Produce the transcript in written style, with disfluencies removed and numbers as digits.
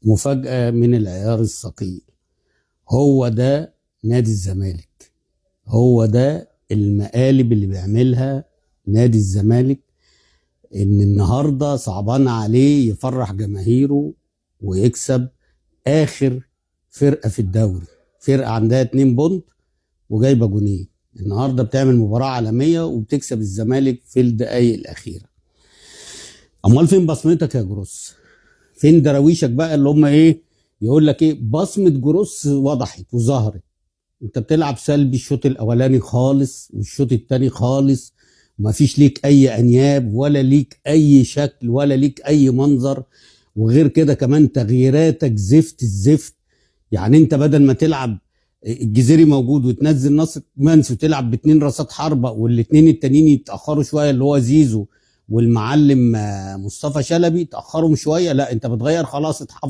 مفاجأة من العيار الثقيل. هو ده نادي الزمالك، هو ده المقالب اللي بيعملها نادي الزمالك. ان النهارده صعبان عليه يفرح جماهيره ويكسب اخر فرقه في الدوري، فرقه عندها 2 بونت وجايبه جونين. النهارده بتعمل مباراة عالمية وبتكسب الزمالك في الدقائق الاخيرة. امال فين بصمتك يا جروس؟ فين دراويشك بقى اللي هم ايه يقول لك ايه؟ بصمة جروس وضحت وظهرت. انت بتلعب سلبي الشوط الاولاني خالص والشوط الثاني خالص، ما فيش ليك اي انياب ولا ليك اي شكل ولا ليك اي منظر. وغير كده كمان تغييراتك زفت الزفت. يعني انت بدل ما تلعب الجزيري موجود وتنزل ناصر منسي وتلعب باتنين راسات حربة، والاتنين التانيين يتأخروا شوية اللي هو زيزو والمعلم مصطفى شلبي تأخرهم شوية، لا انت بتغير خلاص اتحفظ.